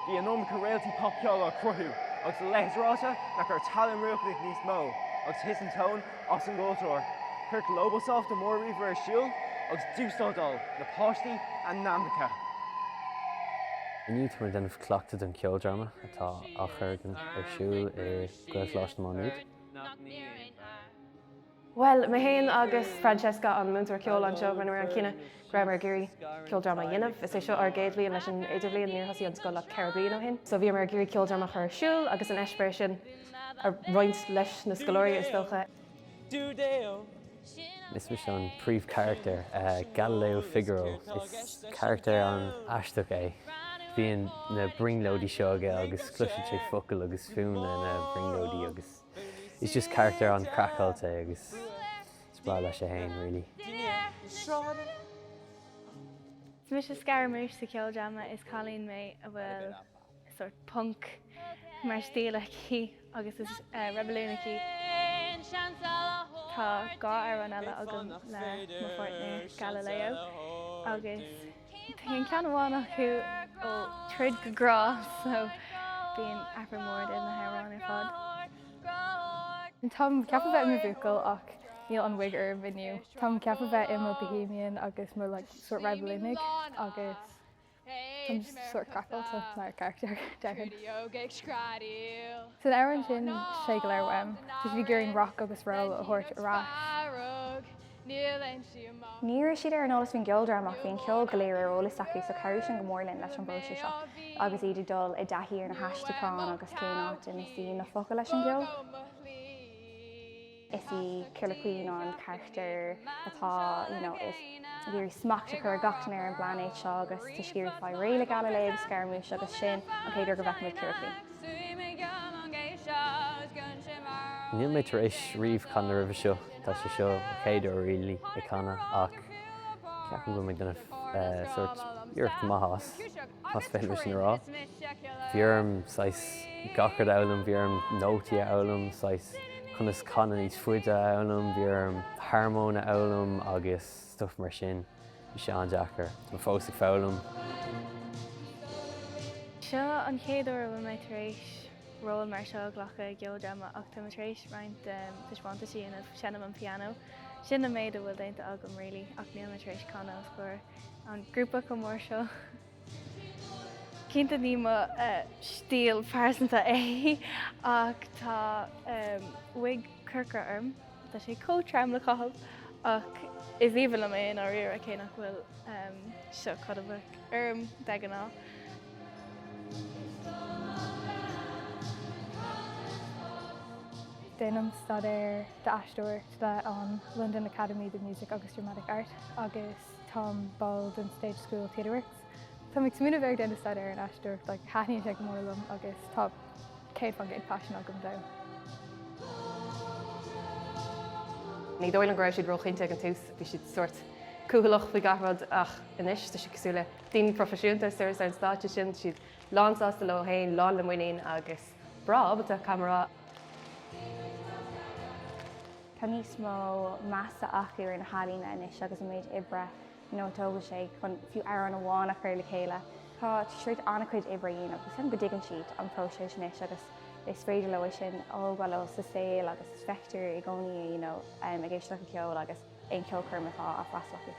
Bhí an iomarca réaltaí popcheoil á cruthú agus a leithéid ráite nach raibh tallann riachtanach níos mó agus thit an tóin as an gcultúr. Chuir Globalsoft a mór-ríomhaire ar siúl agus d'uaslódáil na páistí a n-ainmneacha. Inniu tá muid ag déanamh cleachtadh don cheoldráma atá á chur againn ar siúl i Gaelcholáiste Mhá Nuad. Bhuel, mé féin agus Francesca, an múinteoir ceoil anseo, rinneamar an cinneadh go rabhamar ag iarraidh ceoldráma a dhéanamh. Is é seo ár gcéad bhliain leis an idirbhliain, níor thosaigh an scoil ach 4 bliain ó shin. So bhíomar ag iarraidh ceoldráma a chur ar siúl agus an eispéireas sin a roinnt leis na scoláirí, is dócha. Is mise an príomhcharachtar, Galileo Figaro. Is carachtar an-aisteach é. Bíonn na brionglóidí seo aige agus cloiseann sé focail agus fuaimeanna na brionglóidí agus. Is just carachtar an-chraiceáilte é agus is breá leis é féin really. Is mise Scaramouche sa cheoldráma, is cailín mé a bhfuil sórt punk mar stíl aici agus is reibiliúnach í. Tá 2 amhrán eile agam le mo pháirtnéir Galileo agus Téann ceann amháin acu ó troid go grá so bíonn athrú mór idir na hamhráin ar fad. Táim ceaptha bheith i mo bhuachaill ach níl an wig orm inniu. Táim ceaptha bheith i mo bohemian agus mo like sort reibiliúnaigh agus táim just sort craiceáilte mar charachtar déarfainn. San amhrán sin sé go léir uaim. Tá siad ag iarraidh rock agus roll a thabhairt ar ais. Ní raibh siad ar an eolas faoin gceoldráma ach bhí an ceol go léir ar eolas acu so chabhraigh sin go mór linn leis an bpróiseas seo agus iad ag dul i dtaithí ar na haistriúcháin agus cén áit a n-suíonn na focail leis an gceol. Is í Killer Queen an carachtar atá you know ag iarraidh smacht a chur ar gach duine ar an bpláinéad seo agus tá sí ag iarraidh fáil réidh le Galileo agus Scaramouche agus sin an chéad uair go bhfeicimid Killer Queen. Níl mé tar éis riamh canadh roimhe seo, tá sé seo mo chéad uair really ag canadh ach ceapaim go bhfuil mé ag déanamh sórt iarracht maith as, más féidir sin a rá. Bhí orm saghas gach rud a fhoghlaim, bhí orm nótaí a fhoghlaim, saghas conas canadh níos faide a fhoghlaim, bhí orm harmóin a fhoghlaim agus stuff mar sin. Bhí sé an-deacair. Tá mé fós ag foghlaim. Seo an chéad uair a bhfuil mé tar éis ról mar seo a ghlacadh i gceoldráma ach tá mé tar éis roinnt taispeántais a dhéanamh, seinnim an pianó. Sin an méid a bhfuil déanta agam really ach níl mé tar éis canadh os comhair an grúpa chomh mór seo. Cinnte ní mo stíl pearsanta é ach tá wig corcra orm. Tá sé chomh trom le caitheamh ach is aoibhinn liom é i ndáiríre cé nach bhfuil seo cad a bheadh orm de ghnáth. Déanaim staidéar d'aisteoireacht le an London Academy of Music agus Dramatic Art agus táim ball den Stage School Theatre Works. Táim ag smaoineamh ar déanamh staidéar in aisteoireacht like thaitníonn sé go mór liom agus tá 100% paisean agam dó. Ní dóigh liom go raibh siad róchinnte ag an tús, bhí siad sórt cúthaileach faoi gach rud ach anois tá siad cosúil le daoine proifisiúnta suas ar an stáitse sin, tá siad lán sásta leo féin, lán le muinín agus breá ábalta, caithfidh mé a rá. Tá níos mó measa acu ar na healaíona anois agus an méid oibre you know, tógann sé chun fiú amhrán amháin a chur le chéile. Tá siad an-chuid oibre a dhéanamh agus go dtuigeann siad an próiseas anois agus is féidir leo é sin a thógáil leo sa saol agus feictear i gcónaí you know, ag éisteacht le ceol agus aon cheolchoirm atá á freastal acu.